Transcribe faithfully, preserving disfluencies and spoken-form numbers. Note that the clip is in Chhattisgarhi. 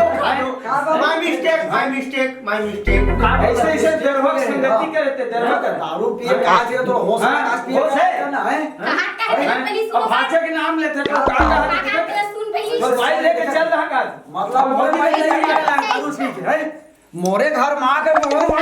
My mistake, my mistake, my mistake. ऐसे, ऐसे दरवक संगति करे थे, दरवक। दारू पिए के आज ये तो होश है, हाँ, आज पिए होश का है। करना है। कहाँ का है? हाँ? पुलिस अब वाला? भाषा के नाम लेते तो कहाँ, कहाँ कहाँ के का सुन भाई? बस भाई लेके चल रहा का? मतलब, अब मोर मोर भाई भाई नहीं लेके आ रहा है, दारू पी के, है? मोरे घर में आके मोर, मोर